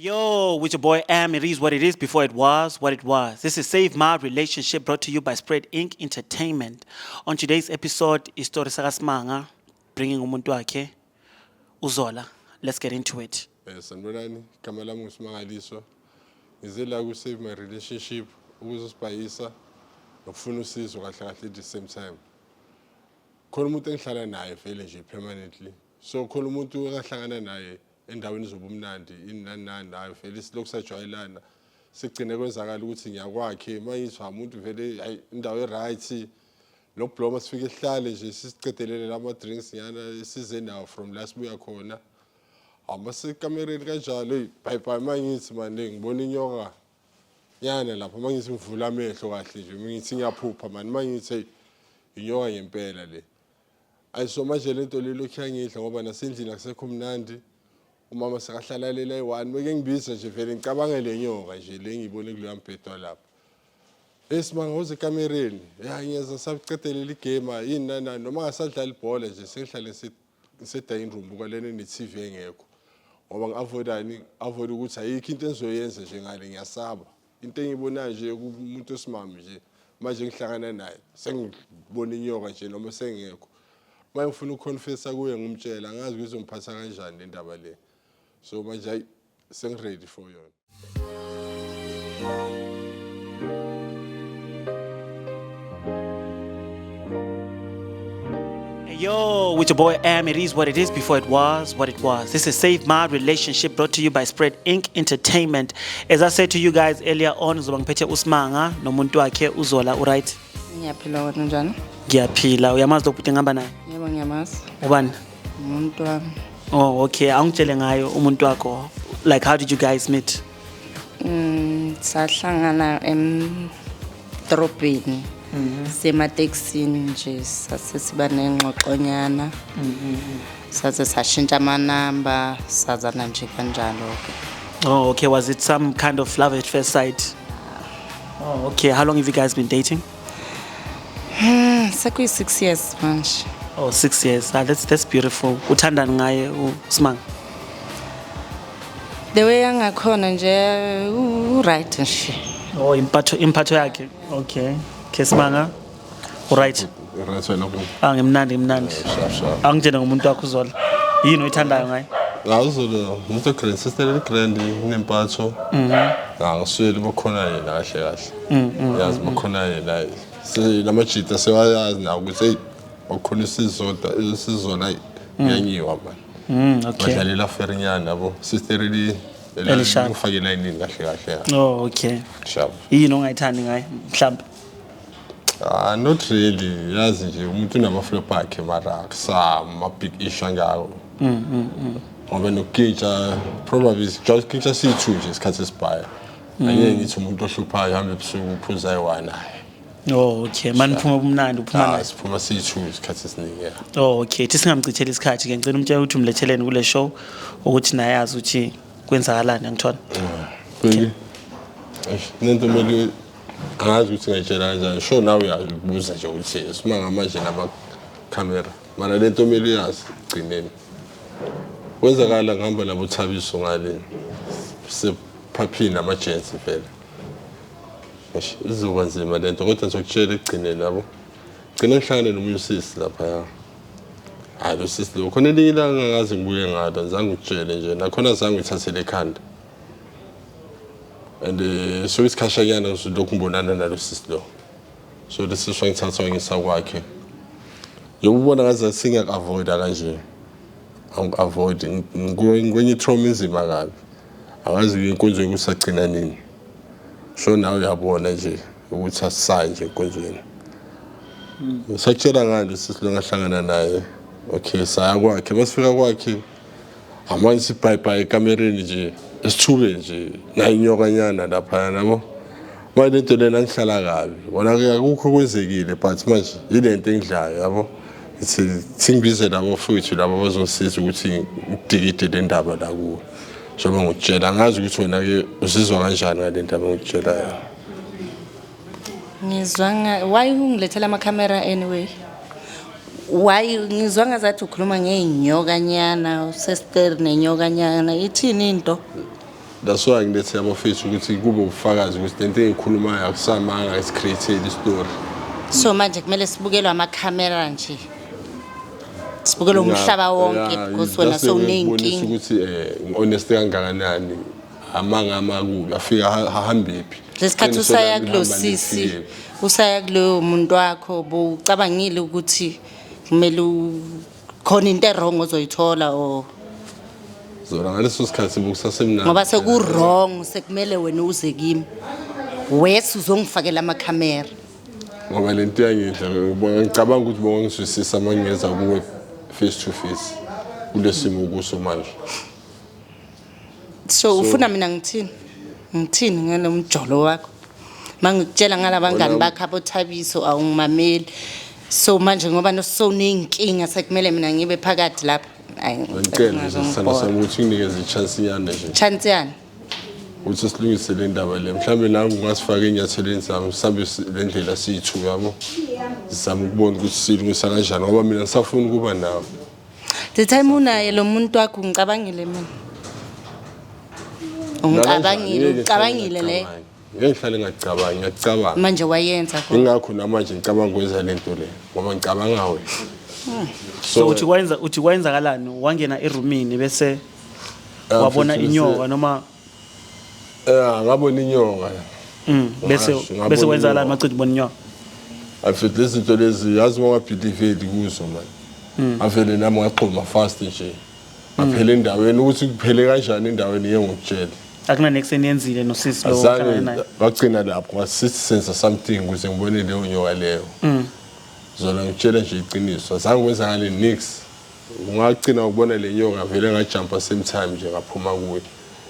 Yo, with your boy Am, it is what it is before it was what it was. This is Save My Relationship brought to you by Spread Inc. Entertainment. On today's episode, isitori sakaSmanga bringing umuntu wakhe uZola. Let's get into it. Sanibonani, igama lami nguSimangaliso. Ngize la ku-Save My Relationship ukuzosibhayisa nokufuna usizo kahle kahle at the same time. Khona umuntu engihlala naye vele nje permanently. So khona umuntu engahlangana naye endaweni zobumnandi ini nani nani naye vele silokhu sajwayelana. Sigcine kwenzakala ukuthi ngiyakwakhe uma ngizwa umuntu vele hayi indawo e-right nokubloma sifike sihlale nje sisicedelele lama drinks nyana size nawo from la sibuya khona. Amasekamereni kanjalo eyi bye bye mangithi mani ngibona inyoka nyana lapha mangithi ngivula amehlo kahle nje ngithi ngiyaphupha mani mangithi hey inyoka ngempela le. Ayi so manje lento le lokhu yangidla ngoba nasendlini akusekho mnandi. Umama sekahlala lela eyi-one meke ngibiza nje vele ngicabange le nyoka nje le ngiyibone kuloya mbhedo lapha. Esimanga uze ekamereni ya ngiyeza sakucedelela igame yini nani nani noma ngasadlala ibhola nje sengihlale ngise-dining room buka lena ene-TV engekho ngoba ngi-avoidani avoid ukuthi ayikho into engizoyenza nje ngale ngiyasaba into engiyibonayo nje kumuntu osimame nje manje ngihlangana naye sengibona inyoka nje noma sengekho uma ngifuna ukuconfessa kuye ngimtshela angazi ukuthi izongiphatha kanjani le ndaba le so manje hayi sengiready for yona. Yo, with your boy Am, it is what it is before it was what it was. This is Save My Relationship brought to you by Spread Inc. Entertainment. As I said to you guys earlier on, ngizoba ngiphethe uSmanga nomuntu wakhe uZola, uright? Ngiyaphila, wena unjani? Ngiyaphila. Uyamazi lo bhuti engihamba naye? Yebo, ngiyamazi. Ubani? Umuntu wami. Oh, okay. Awungitshele ngayo umuntu wakho. Like how did you guys meet? Sahlangana emdrobheni. Sematekisini nje sase siba nengxoxonyana. Saze sashintsha amanamba, sazana nje kanjalo ke. Oh, okay. Was it some kind of love at first sight? Oh, okay. How long have you guys been dating? Sekuyi 6 years manje. Oh, 6 years. Ah, that's beautiful. Uthandani ngaye uSmanga? The way angakhona nje u right nje. Oh, impatho yakhe. Okay. Okay, Smanga. Right. Right wena ku. Ah, ngimnandi ngimnandi. Sharp sharp. Angitshele ngomuntu wakho uZola. Yini oyithandayo ngaye? Awuzola umuntu grand sister grand inempatho. Angisweli bakhona yena kahle kahle. Yazi bakhona yena. Lamajita sewayazi nawo ukuthi hey bakhona isizoda isizona yanyiwa man. Okay. Badlalela ferinyana yabo sister li Elisharp. ufake line kahle kahle. Oh, okay. Sharp. Yini ongayithandi ngaye mhlawumbe? Ah, not really. Yazi nje umuntu unama-flop akhe mara akusama big issue angako. Ngoba nokukintsha probably just kintsha siyi-two nje isikhathi esibhaya. Angeke ngithi umuntu ohluphayo hambe ebusuku uphuza ayi-one hayi. Oh, okay. Mani phuma ubumnandi uphuma Ah, naye. siphuma siyi-two isikhathi esiningi ya. Oh, okay. Thi singamchitheli isikhathi ke ngicela umtshele ukuthi umletheleni kule show ukuthi naye azi ukuthi kwenzakalani angithola. Baby. Eish, nento kumele angazi ukuthi ngayitshela kanjani. Sure nawe uyazibuza nje ukuthi simanga manje namakhamera. Mara lento kumele uyazi gcineni. Kwenzakala ngihamba nabo Thabiso ngale sephaphini nama-gents vele. Eish, izoba nzima lento kodwa ngizokutshela ekugcineni yabo. Gcina ngihlangane nomunye usisi laphaya. Hayi lo sisi lo khona elinye ilanga ngangikaze ngibuye ngalo zange ngikutshele nje nakhona zange ngithathele ekhanda. And so isikhashanyana lokhu ngibonana nalo sisi lo. So lesi wangithatha wangisa kwakhe. Yokubona ngaze singaku-avoida kanje. Angi-avoid ngikwenye i-trauma inzima kabi. Angazi inkonzo kusagcina nini. So nawe uyabona nje ukuthi asisayi nje enkonzweni. Ngisakutshela ngalo sisi lo ngahlangana naye. Okay, saya kwakhe. Masifika kwakhe amanje sibhayibhayi ekamereni nje esithube nje nayo inyokanyana laphaya nabo. Manje lento lena ngihlala kabi. Wona ke akukho kwenzekile but manje yilento engidlayo yabo. Ithi singibize labo futhi labo bazongisiza ukuthi ngidikide le ndaba la kuwe. Njengoba ngikutshela angazi ukuthi wena ke uzizwa kanjani ngale ndaba engikutshelayo. Ngizwa nga why ungilethela amakhamera anyway? Why ngizwa ngazathi ukhuluma ngeenyokanyana, usester nenyokanyana, ithini into? That's why ngilethe abafethu ukuthi kube ubufakazi ukuthi lento engiyikhulumayo akusamanga, isi-create i-story. So manje kumele sibukelwe amakhamera nje, sibukelwe umhlaba wonke, because wena sowuney'nkinga. Ukuthi ngi-honest kangakanani, amanga amakubi afika ahambephi. Lesikhathi Iqiniso usaya lami kulo lihamba sisi, lifikephi. usaya kuloyo muntu wakho, bowucabangile ukuthi kumele khona into e-wrong ozoyithola or Zona ngaleso sikhathi bukusasemnandi. Ngoba seku-wrong, sekumele wena uze kimi wes uzongifakela amakhamera. Ngoba le nto iyangidla, ngicabanga ukuthi bongangizwisisa uma ngingeza kuwe face to face kule simo kuso manje. So ufuna mina ngithini, ngithini ngalo mjolo wakho? Mangikutshela ngalabangani bakho aboThabiso, awungimameli. So manje ngoba nosowuney'nkinga, sekumele mina ngibe phakathi lapha. Ayi, Ngicela nje, sithando sami, ukuthi nginikeze i-chance yana nje. Chance yani? Ukuthi silungise le ndaba le. Mhlawumbe nawe ungasifaka ey'nyathelweni zami, sihambe le ndlela siyi-two, yabo, sizame ukubona ukuthi siyilungisa kanjani, ngoba mina ngisafuna ukuba nawe. The time unaye lo muntu wakho, ngicabangile mina, ungicabangile, ucabangile le. Ngeke ngihlale ngakucabangi, ngiyakucabanga. Manje wayenza khona. Ingakho namanje ngicabanga ukwenza le nto le, ngoba ngicabanga wena. So uthi kwenzakalani? Wangena erumini bese wabona futhi inyoka noma? Ngabona inyoka. Bese Ngasho, ngabona bese kwenzakalani inyoka. maqeda ubona inyoka? Afethu, lezi zinto lezi, yazi, wangabhiliveli kuzo mani. Avele nami ngagxuma fast nje, ngaphela endaweni. Ukuthi kuphele kanjani endaweni, ngeke ngikutshele. Akuna next eniyenzile nosisi lo ohlangane Azange. naye? Ngagcina lapho, ngasithi senza something ukuze ngibone leyo nyoka leyo. Zona ngitshela nje iqiniso, azange kwenzakale nix. Ungagcina ukubona le nyoka, vele ngajumpa same time nje, ngaphuma kuye.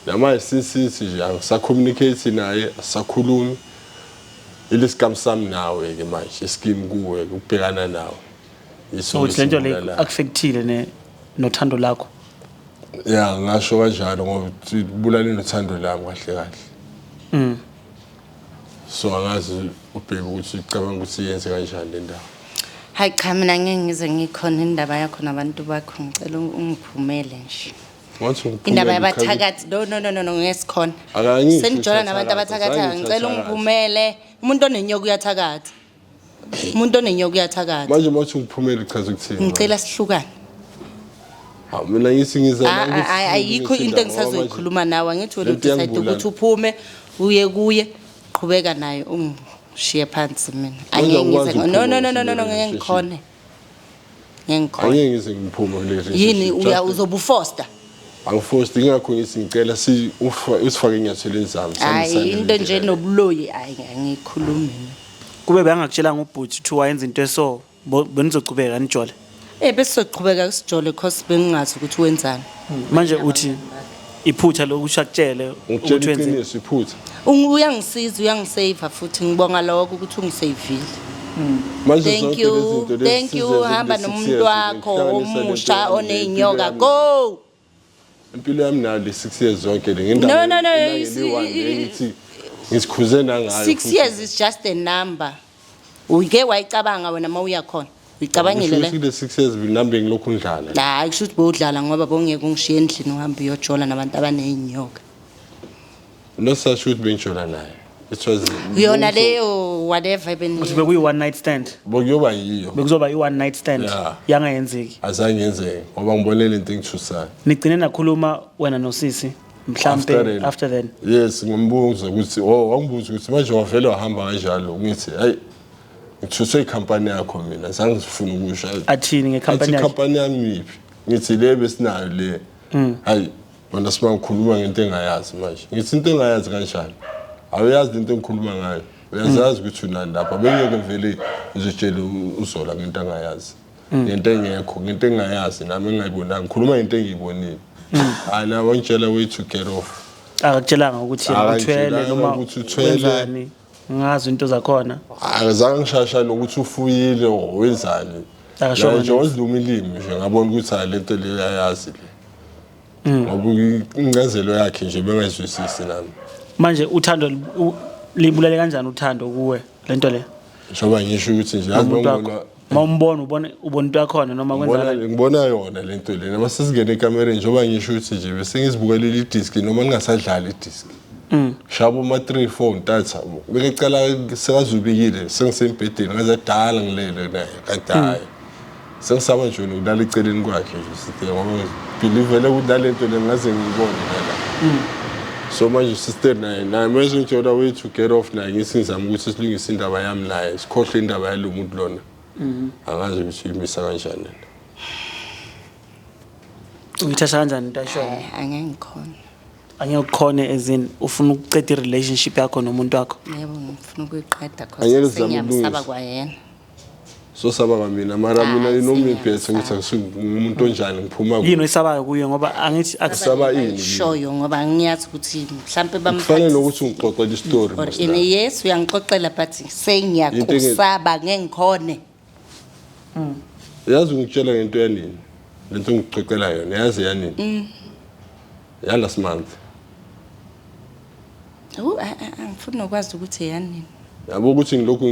Namanje since nje angisacommunicate naye, asisakhulumi. Ilesikam sami nawe-ke manje, iskimu kuwe ukubhekana nawe. So uthi lento le affectile ne nothando lakho? Ya, ngasho kanjalo, ngoba kubulale nothando lami kahle kahle. So angazi ubheke ukuthi ucabanga ukuthi yenze kanjani le ndawo. Hayi cha, mina ngeke ngize ngikhona indaba yakho nabantu bakho. Ngicela ungiphumele nje. Wathi ngiphumele, Indaba yabathakathi, no, no, no, no, no, ngeke sikhona. Akangisho Senijola ukuthi nabantu athakatha, abathakathayo. zange Ngicela ngithi ungiphumele. Umuntu onenyoka uyathakatha, umuntu onenyoka uyathakatha. Manje uma uthi ngiphumele, uchaza ukuthini? Ngicela sihlukane. Ha, mina ngithi ngiza la Ah, ukuthi ah, ayikho silungise into indaba, ngoba manje engisazoyikhuluma nawe. Angithi wena lento udecide iyangibulala. ukuthi uphume uye kuye, qhubeka naye, ungishiye phansi mina. Manje Angeke awukwazi ngize, no, ukuphuma no, no, no, no, no, kule ngeke relationship. ngikhone, ngeke ngikhone. Angeke ngize ngiphume kule relationship. Yini, uya uzobufosta? Angifosti, ingakho ngithi ngicela usifake enyathelweni zami. Hayi, sihambisane into le nje ndlela le. nobuloyi, hayi, angiyikhulumi mina. Kube bengakutshelanga ubhuti ukuthi wayenza into eso, benizochubeka nijole? Besizoqhubeka sijole, cause bengingazi ukuthi wenzani. Manje uthi iphutha lokusho akutshele Ngikutshela ukuthi wenzeni? iqiniso, iphutha. Uyangisiza, uyangisave, futhi ngibonga lokho ukuthi ungisavile. Manje Thank zonke you. lezi zinto lezi Thank you. sizenze Hamba kule 6 nomuntu years, wakho ngihlanganisa lento omusha yami le, oney'nyoka. impilo yami. Go. Impilo yami nayo le 6 years zonke le No, no, no, ngithi ngisikhuze nangayo. 6 futhi. years is just a number. Uke wayicabanga wena uma uya khona, uyicabangile Kusho le? ukuthi kule 6 years nami bengilokhu ngidlala. Hayi, kusho ukuthi bowudlala, ngoba bongeke ungishiye endlini uhambe uyojola nabantu abaney'nyoka. Nosasho ukuthi bengijola naye, it was Yona leyo, whatever. Ukuthi bekuyi-one night stand? Bokuyoba yiyo. Bekuzoba i-one night stand? Yeah. Yangayenzeki. Azange yenzeke, ngoba ngibone lento engithusayo. Nigcine nakhuluma wena nosisi mhlampe? After then. After then? Yes, ngimbuza ukuthi, oh, wangibuza ukuthi manje wavele wahamba kanjalo. Ngithi hayi, ngithuswe ikhampani yakho, mina zange ngifuna ukusho. Athini ngekhampani Athi yakhe? Ikhampani yami yiphi? Ngithi le besinayo le. Hayi wena, sima ngikhuluma ngento engayazi manje. Ngithi into engayazi kanjani? Awuyazi lento engikhuluma ngayo, uyazazi ukuthi unani lapha. Bengeke vele ngizotshela uZola ngento angayazi, ngento engekho, ngento engingayazi nami, engingayibonanga. Ngikhuluma ngento engiyibonile. Hayi, nawe wangitshela way to get off. Akakutshelanga ukuthi yena uthwele Akangitshelanga noma ukuthi uthwele. wenzani, ngazi into zakhona? Akazange ngishasha nokuthi ufuyile or wenzani. Akashongo La nje niks. waziluma ilimi nje, ngabona ukuthi hayi, lento le ayazi le, ngoba incazelo yakhe nje bengayizwisisi nami. Manje uthando libulale kanjani uthando kuwe lento le? Njengoba ngisho ukuthi nje yazi Nomuntu wakho. bengibona Uma umbona ubona into yakhona noma Ngibona kwenzakala. ngibona yona lento lena mase singene ekamereni, njengoba ngisho ukuthi nje bese ngizibukelile idiski noma ngingasadlali idiski. Shabo ma 3 4 ntatha bekecala sekazubikile, sengisembhedeni, ngaze dala ngilele naye, kanti hayi, sengisaba nje nokulala eceleni kwakhe nje, sithi ngoba believe ukuthi nalento le ngaze ngiyibone nala. So manje sister naye mase ngithola way to get off naye, ngithi ngizama ukuthi silungise indaba yami naye, sikhohle indaba yalo muntu lona. Angazi ukuthi uyimisa kanjani. Uyithatha kanjani into ayishoyo? Hayi, angeke ngikhona. Angeke ukhone, as in ufuna ukuceda i-relationship yakho nomuntu wakho? Yebo, ngifuna ukuyiqeda. Angeke Cause sizame sengiyamsaba ukulungisa. kwayena. So saba kwamina, mara mina Hayi, you know me sengiyamsaba. better ukuthi akusingumuntu onjani, ngiphuma Yini kuphi. oyisabayo kuye? Ngoba angithi Saba ini? Ishoyo ngoba ngiyazi ukuthi mhlampe Kufanele nokuthi ungixoxele isitori. Or Mos ini la. yes, uyangixoxela, but sengiyakusaba, ngeke ngikhone. Yazi ngikutshela ngento yanini lento ngikuxoxela yona, yazi yanini? Ya last month. Angifuni nokwazi ukuthi yanini. Yabo ukuthi ngilokhu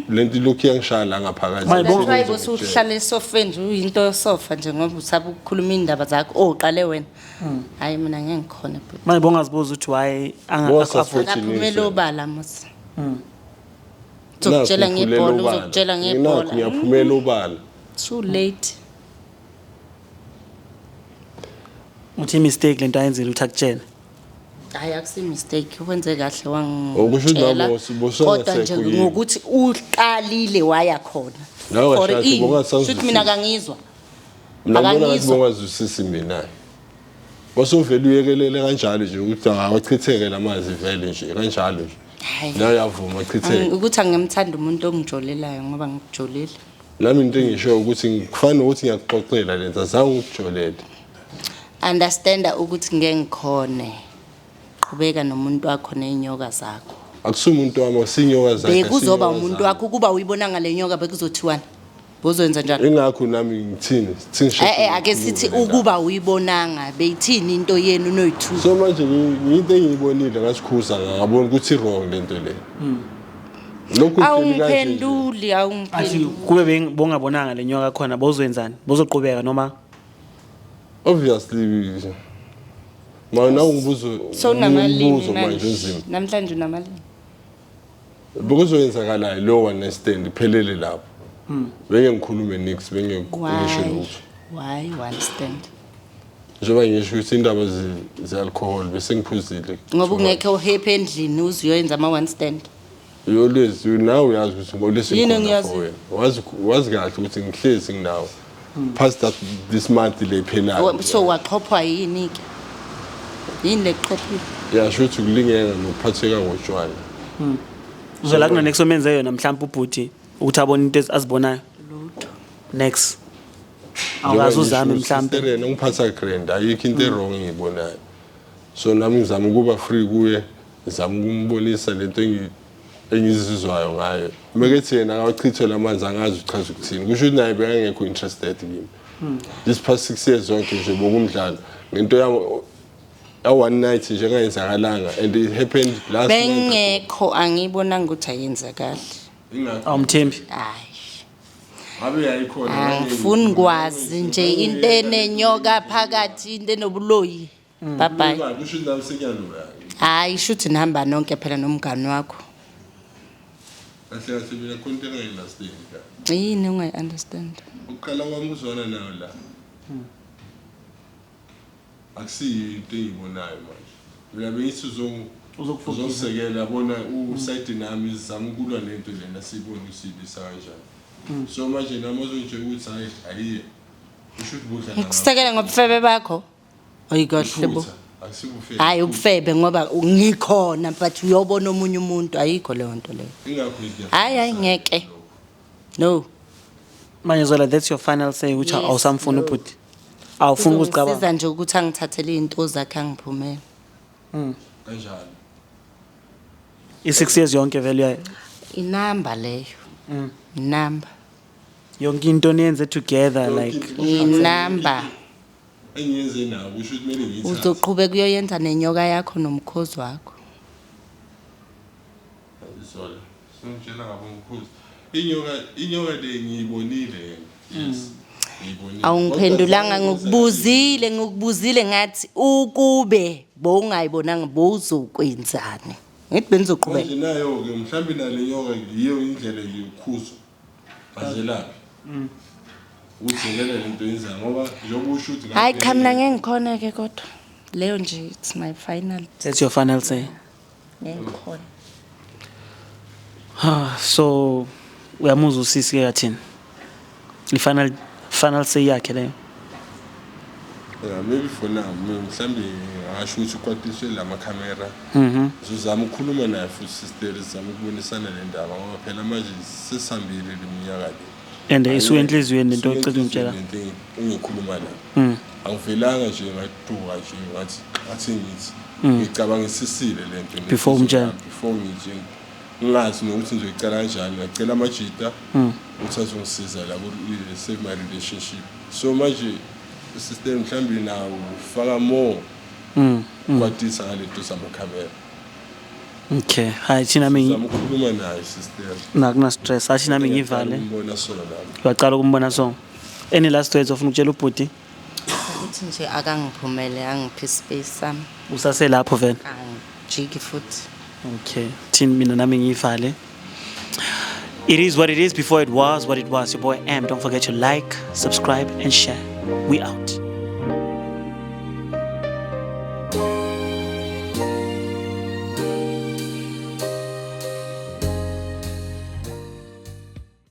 lento ilokhu iyangishaya la ngaphakathi. Manje That's why bosuhlala esofeni nje, uyinto yosofa nje, ngoba usaba ukukhuluma iy'ndaba zakho. Oh, uqale wena. Hhayi, mina ngeke ngikhone, bhuti. Manje bongazibuza ukuthi why Bongasuspect. Akaphumele obala mos. Uzokutshela Nakhu ngiphulela ngebhola, obala. uzokutshela Nakhu ngebhola. ngiyaphumela obala. Too late. Uthi i-mistake lento ayenzile ukuthi akutshele? Hayi, akusi mistake, wenze kahle Oh, kusho ukuthi wangitshela. nabo Kodwa nje bosangasekho yini? ngokuthi uqalile waya khona. Nawe For kahle kahle ini? bongasazwisisi. Shuthi mina kangizwa. Mina ngibona ngathi Akangizwa. bongazwisisi mina. Wasovele uyekelele kanjalo nje ukuthi awachitheke lamanzi vele nje kanjalo nje. Hayi. Nawe uyavuma achitheke. Ukuthi angimthandi umuntu ongijolelayo ngoba ngikujolile. Nami into engisho ukuthi kufana nokuthi ngiyakuxoxela lento, azange ngikujolele. Understanda ukuthi ngeke ngikhone. Qhubeka nomuntu wakho ney'nyoka zakho. Akusumuntu wami, akusinyoka zakhe. Bekuzoba akusinyoka umuntu zami. wakho ukuba uyibona ngale nyoka, bekuzothiwani? Bozoyenza njani? Ingakho nami ngithini? Sithini? Eh, ake sithi ukuba uyibonanga, beyithini into yenu noyi-two? So manje into engiyibonile ngasikhuza, ngabona ukuthi wrong lento le. Lokhu kuhleli kanje nje. Awungiphenduli, Athi awungiphenduli. kube bongabonanga le nyoka khona, bozoyenzani? Bozoqhubeka noma? Obviously ma nawe ngibuzo So unamalimi umbuzo manje manje. onzima. Namhlanje unamalimi. Bekuzoyenzakalayo lo one night stand iphelele lapho, benge ngikhulume nix, benge ngisho Why? lutho. Why one stand? Njengoba ngisho ukuthi indaba ze-alcohol, bese ngiphuzile. Ngoba ungekho uhappy endlini uze uyoyenza ama-one stand. You always, you now uyazi ukuthi always Yini ngikhona engiyaziyo? for wena. Wazi kahle ukuthi ngihlezi nginawe past that this month le phelayo. So waxhophwa yini-ke? Yini le kuxhophile? Yasho ukuthi kulingeka nokuphatheka ngotshwala. Uzola kuna next omenze yona mhlawumbe ubhuti ukuthi abone into azibonayo? Lutho. Next awukaze uzame mhlawumbe? Sister yena ungiphatha grand, ayikho into e-wrong engiyibonayo. So nami ngizama ukuba free kuye, ngizama ukumbonisa lento engizizwayo ngayo. Mekethi yena akawachithe lamanzi, angazi uchaza ukuthini. Kusho ukuthi naye bekangekho interested kimi this past 6 years zonke nje, bokumdlalo ngento yami ya one night nje engayenzakalanga, and it happened last month. Bengekho, angiyibonanga ukuthi ayenzakali. Ingakho Awumthembi? Hayi. ngabe yayikhona. Angifuni kwazi nje into enenyoka phakathi, into enobuloyi. Bye bye. Kusho ukuthi nami sengiyaluka. Hayi, shuthi nihamba nonke phela nomngani wakho. Kahle kahle mina khona into engayi-understand la. Yini ungayi-understand? Ukuqala kwami uzwana nayo la, akusiyo into engiyibonayo manje. Mina bengithi Uzokuforgive. uzongisekela, yabona, usayidi nami, sizama ukulwa nento lena, siyibone ukuthi siyilwisa kanjani. So manje nami ozongitshela ukuthi hayi, ayiye, kusho ukuthi budla. Ngikusekele ngobufebe bakho? Oyi kahle bo. Akusibufebe. Hayi, ubufebe ngoba ngikhona, but uyobona omunye umuntu, ayikho leyo nto leyo. Ingakho ngithi Hayi, hayi, ngeke. No. Manje Zola, that's your final say ukuthi Yes, awusamfuni no. ubhuti, awufuni ukuzicabanga? Uzongisiza nje ukuthi angithathele iy'nto zakhe, angiphumele. Kanjalo. I-6 years yonke vele uyayo. Inamba leyo, inamba. Yonke into niyenze together. Yonke Like into. Inamba. Engiyenze nawo kusho ukuthi kumele ngiyithathe. Uzoqhubeka uyoyenza nenyoka yakho nomkhozi wakho. Zola, songitshela ngabo mkhozi. Inyoka le ngiyibonile yena. Yes. Ngiyibonile. Awungiphendulanga. Kodwa Ngikubuzile ngathi ukube bowungayibonanga bowuzokwenzani? Ngithi benizoqhubeka. Manje nayo-ke mhlawumbe nale nyoka yiyo indlela yokukhuzwa bazelaphi ukuthi ngeke le nto yenzayo, ngoba njengoba usho ukuthi Hayi cha, mina ngeke ngikhona-ke, kodwa leyo nje, it's my final. That's your final say? Ngeke ngikhona. Ah, so uyamuzwa usisi ke yathini, i-final final say yakhe leyo. Yeah, maybe for now mhlawumbe ngasho ukuthi ukwatiswe la makhamera. Sizozama ukukhuluma naye futhi, sister, sizama ukubonisana le ndaba, ngoba phela manje sesihambile le minyaka le. And isuke enhliziyweni lento Isuke ocela ungitshela. enhliziyweni lento engikhuluma nayo. Angivelanga nje ngaduka nje ngathi ngithi ngicabangisisile lento. Before umtshela. Before ngitshela, ngingazi nokuthi ngizoyicala kanjani. Ngacela amajita ukuthi azongisiza la ku-save my relationship. So manje sister, mhlawumbe nawo ufaka more kwatisa ngalento zamakhamera. Okay, hayi, thina Zama mi ukukhuluma naye, sister. Nakuna stress, athi nami ngivale. Ngibona sona nami. Uyaqala ukumbona. So any last words ofuna ukutshela ubhuti? Ukuthi nje akangiphumele, angiphe ispace sami. Usaselapho vele? Angijiki futhi. Okay, thini mina nami ngiyivale. It is what it is before it was what it was. Your boy M. Don't forget to like, subscribe and share. We out.